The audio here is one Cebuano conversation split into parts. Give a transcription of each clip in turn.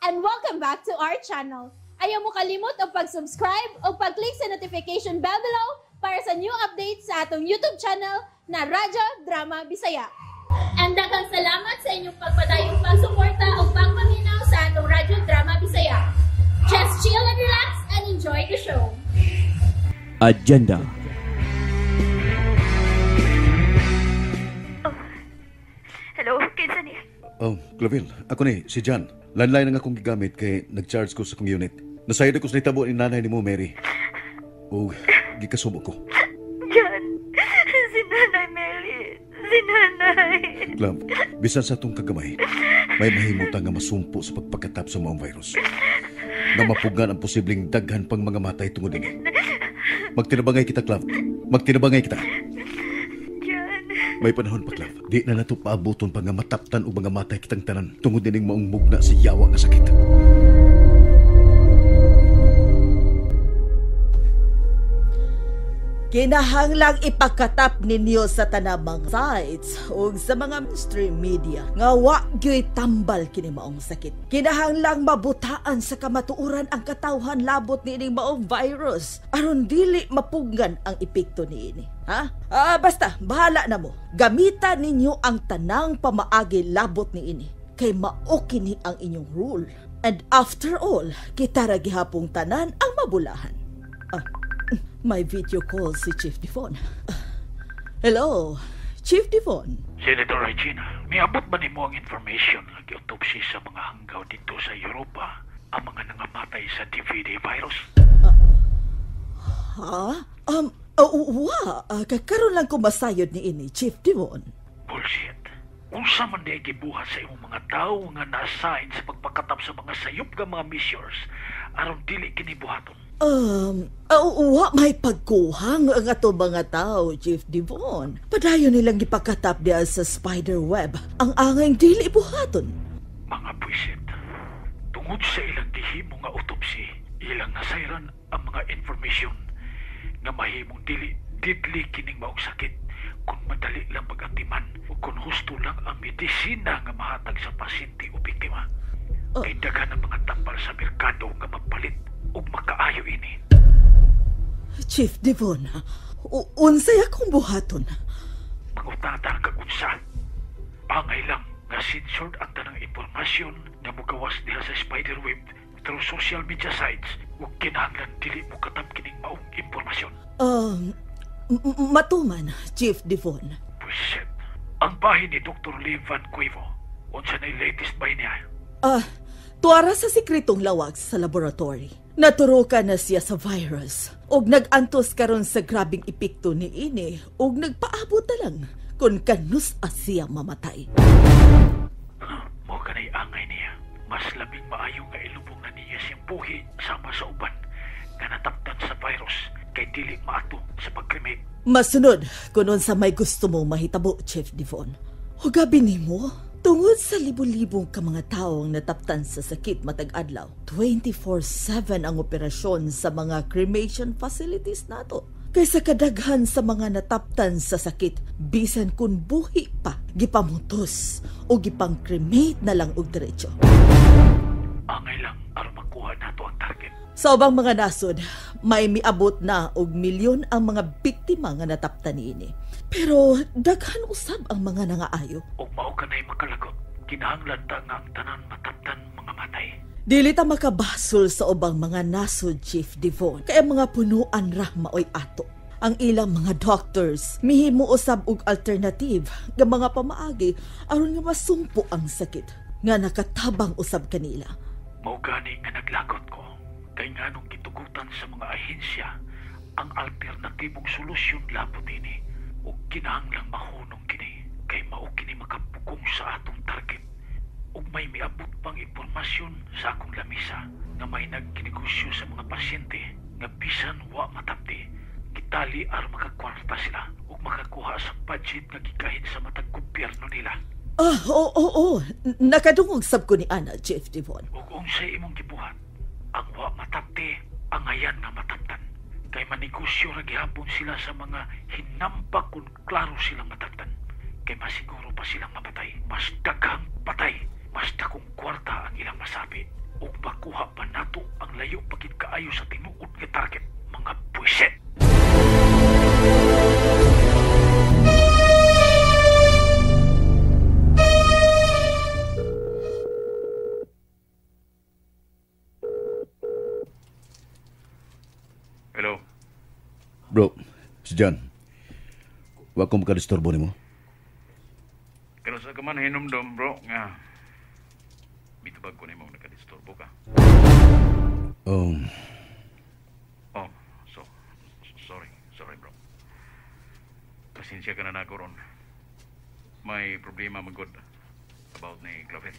And welcome back to our channel. Ayaw mo kalimot og pag-subscribe o pag-click sa notification bell below para sa new updates sa atong YouTube channel na Radyo Drama Bisaya. And daghang salamat sa inyong pagpadayong pagsuporta o pagpaminaw sa atong Radyo Drama Bisaya. Just chill and relax and enjoy the show. Agenda. Hello, kinsa ni? Oh, Clovil, ako ni, si John. Landline ang akong gigamit kay nag-charge ko sa kong unit. Nasayod ako sa nitabo ni nanay ni mo, Mary. O, gikasubo ko. John, si Nanay Mary. Si Nanay. Clov, bisan sa atong kagamay, may mahimutan nga masumpo sa pagpagkatap sa maong virus. Nga mapugan ang posibleng daghan pang mga matay tungod ini. Magtinabangay kita, Clov. Magtinabangay kita. John. May panahon pa, Clov. Di na nato paabuton pa nga mataptan og mga matay kitang tanan tungod nining maong mugna sa yawa nga sakit. Kinahanglang ipakatap ninyo sa tanang sites ug sa mga mainstream media nga wa gyoy tambal kini maong sakit. Kinahanglang mabutaan sa kamatuoran ang katawhan labot niining maong virus aron dili mapugnan ang epekto niini. Ha? Basta bahala na mo. Gamitan ninyo ang tanang pamaagi labot niini kay mao kini ang inyong rule. And after all, kita ra gihapong tanan ang mabulahan. May video call si Chief Devon. Hello, Chief Devon. Senator Regina, miabot ba nimo ang information nga giautopsy sa mga hanggaw dito sa Europa ang mga nangamatay sa DVD virus? Ha? Wa. Kakaroon lang ko masayod ni ini, Chief Devon. Bullshit. Unsa man di gibuhat sa imong mga tawo nga na-assign sa pagpakatap sa mga sayop nga mga measures aron dili kini buhaton? Wa may pagkuhang ang ato mga tao, Chief Devon. Padayon nilang gipakatap diya sa spider web ang angay dili buhaton. Mga buisit, tungod sa ilang gihimo nga autopsy, ilang nasayran ang mga information nga mahimong dili deadly kining maong sakit kung madali lang pag-atiman o kung husto lang ang medisina nga mahatag sa pasyente o biktima. Kay daghan ang mga tambal sa merkado nga mapalit ug makaayo ini. Chief Devon, unsay akong buhaton? Mangutata kag unsa. Angay lang nga censored ang tanang impormasyon nga mogawas diha sa spiderweb through social media sites ug kinahanglan dili mo katap kining maong impormasyon. Matuman, Chief Devon. Buisit. Ang bahin ni Dr. Lee Van Cuevo, unsa na latest ba niya? Tuara sa sikretong lawag sa laboratory. Naturukan na siya sa virus ug nag-antos karon sa grabing epekto ni ini ug nagpaabot na lang kung kanus siya mamatay. Mao kanay angay niya. Mas labing maayo nga ilubong na niya siyang buhi sama sa uban nga nataptan sa virus kay dili maato sa pag-cremate. Masunod kunon sa may gusto mong mahitabo, Chief Devon. Hugabi nimo, tungod sa libo-libong ka mga tawo ang nataptan sa sakit matag adlaw, 24/7 ang operasyon sa mga cremation facilities nato. Kaysa kadaghan sa mga nataptan sa sakit, bisan kun buhi pa, gipamutos o gipang-cremate na lang og diretso. Angay lang aron makuha nato ang target. Sa ubang mga nasod, may miabot na og milyon ang mga biktima nga nataptan niini. Pero daghan usab ang mga nangaayo. Og mao kanay makalagot, kinahanglan ta nga ang tanan mataptan mga matay. Dili ta makabasol sa ubang mga nasod, Chief Devon. Kaya mga punuan ra maoy ato. Ang ilang mga doctors mihimo usab og alternative nga mga pamaagi aron nga masumpo ang sakit nga nakatabang usab kanila. Mao gani nga naglagot ko kay nganong gitugutan sa mga ahensya ang alternatibong solusyon labot ini ug kinahanglang mahunong kini kay mao kini makapugong sa atong target. Ug may miabot pang impormasyon sa akong lamisa nga may nagkinegosyo sa mga pasyente nga bisan wa matapti gitali aron makakwarta sila ug makakuha sa budget nga gigahin sa matag gobyerno nila. Oo. Nakadungog sab ko ni Ana, Chief Devon. Ug unsay imong gibuhat? Ang wa matapti, ang ayan nga mataptan. Kay manegosyo ra gihapon sila sa mga hinampa kung klaro silang mataptan. Kay masiguro pa silang mapatay. Mas daghang patay, mas dakong kwarta ang ilang masabi. layo pagid kaayo sa tinuod nga target, mga buwisit. Hello. Bro, si John. Wa ko makadisturbo nimo. Pero sa kaman hinumdum, bro, nga bitubag ko nimo nakadisturbo ka. Oh, so sorry bro. Pasensya ka na nako ron. May problema magod about ni Clavel.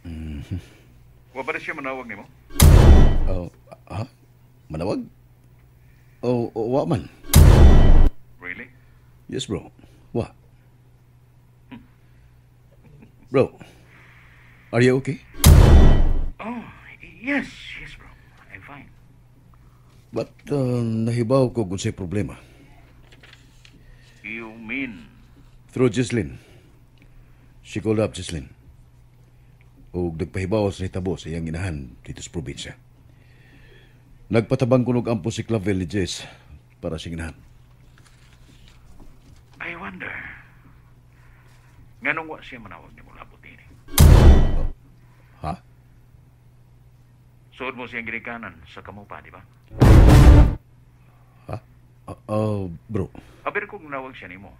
Mm-hmm. Wa pa siya manawag nimo? Oh, ha? Manawag? Oh, wa man. Really? Yes, bro. Wa. Bro, are you okay? Oh, yes, bro. I'm fine. But nahibaw ko kung sa'y problema. You mean? Through Jesslyn. She called up Jesslyn. O nagpahibaw sa hitabo sa iyang inahan dito sa probinsya. Nagpatabang kunog ampo si Clavel ni Jess para sa inahan. I wonder. Nganong wa siya manawag ni mula butini? Ha? Suod mo siyang ginikanan sa kamupa, di ba? Ha? Bro. Aber kung nawag siya nimo,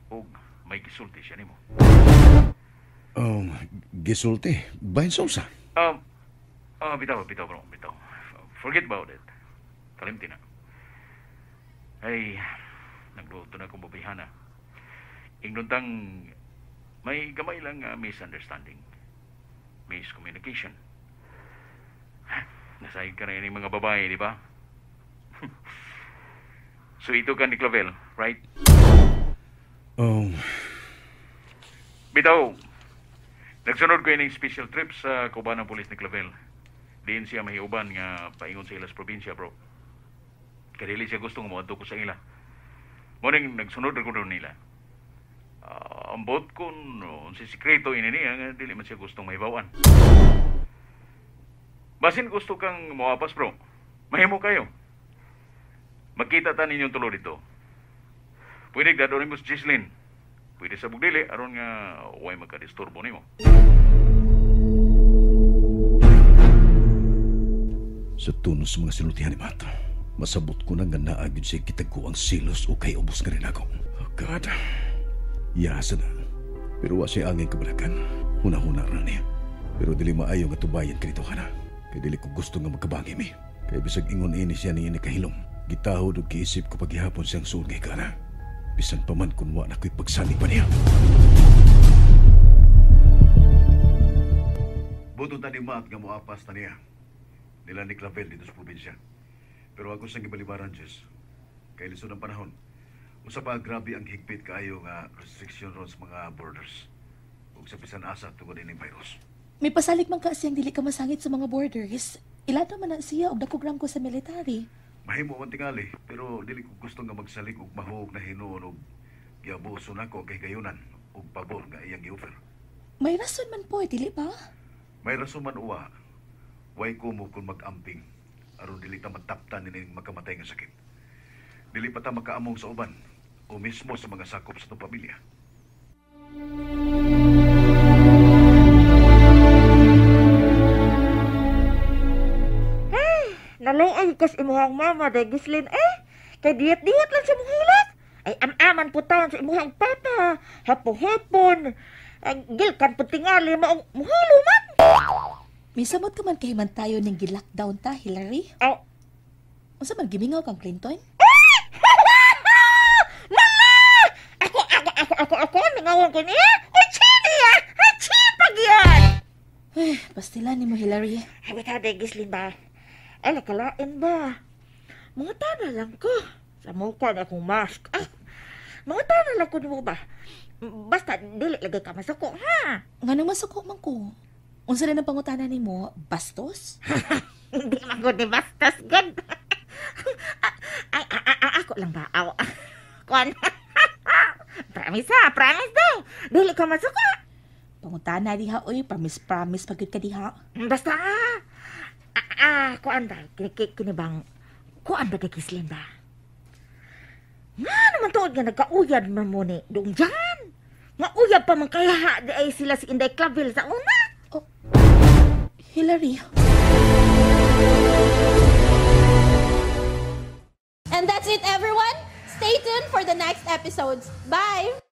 og may gisulti siya nimo. Gisulti? Bahin sa? Bitaw, bro, bitaw. Forget about it. Kalimti na. Ay, nagluto na akong babihana. Ingnuntang may gamay lang misunderstanding. Miscommunication. Nasayag ka na yun yung mga babae, di ba? So ito ka ni Clavel, right? Bitaw, nagsunod ko yun yung special trip sa Kubanang Pulis ni Clavel. Diin siya mahiuban nga paingon sa ilas probinsya, bro. Kadili siya gustong muadto ko sa ila. Morning, nagsunod ko doon nila. Ambot ko, no, si sikreto ini niya, nga dili man siya gustong mahibawan. Basin gusto kang moapas, bro. Mahimo kayo. Magkita ta ninyong tulo dito. Pwede dadon mo si Jesslyn. Pwede sa bugdili, aron nga way magkadisturbo nimo. Sa tunos sa mga sinultihan ni Matt, masabot ko na nga naagid siya kitagko ang silos o kay ubos nga rin ako. Oh God, yasa na. Pero wa siya angin kabalakan. Huna-huna na niya. Pero dili maayo nga tubayan kanito ka na. Kaya dili ko gusto nga magkabangi mi. Kaya bisag ingon ini siya ni ini kahilom. Gitahod og kiisip ko paghihapon siyang suod ngay kana. Bisan pa man kun wa na ko'y pagsalig pa niya. Buto ta ni Matt nga moapas na niya. Nila ni Clavel dito sa probinsya. Pero ako sang gibalibaran, Jess. Kay lisod ang panahon. Usa pa grabe ang higpit kaayo nga restriction ron sa mga borders. Ug sa bisan asa tungod ining virus. May pasalig man ka siyang dili ka masangit sa mga borders. Ilado man na siya og dakogram ko sa military. Mahimo man tingali, pero dili ko gusto nga magsalig og mahog na hinuon og giabuso nako kay gayunan og pabor nga iyang gi-offer. May rason man po, dili ba? May rason man uwa. Way ko mo kung mag-amping aron dili ta mataptan nining makamatay nga sakit. Dili pa ta makaamong sa uban o mismo sa mga sakop sa itong pamilya. Hey, naluoy kas imuhang mama day Gislin eh. Kay diyat-diyat lang sa mong hilak. Ay am-aman po taon sa imuhang papa. Hapon-hapon. Ay, gilkan po tingali maong muhilo man. May samot ka man kay man tayo ning gi-lockdown ta, Hillary? Aw. Unsa man gimingaw kang Clinton? Mala! Ako, mingawan ko niya. Uy, chini ah! Ay, chipag yan! Ay, pastilan ni mo, Hillary. Ay, bitaw day, Gislin ba? Ay, nakalain ba? Mga tana lang ko. Sa mukha na akong mask. Ay, mga tana lang ko nimo ba? Basta, dili lagi ka masuko, ha? Nganong masuko man ko? Unsa na ng pangutana nimo? Bastos? Hindi man gud ni bastos, gud. Ay, ako lang ba? Aw. Kuan. Promise ha, promise daw. Dili ka masuko. Pangutana diha, oy, promise, promise pagod ka diha. Basta, Kuan ba? Kini bang, kuan ba kay Kislin ba? Nga naman tuod nga nagkauyab man mo ni Dong Jan. Nga uyab pa man kaya di ay sila si Inday Clavel sa una. Oh, Hillary. And that's it, everyone. Stay tuned for the next episodes. Bye!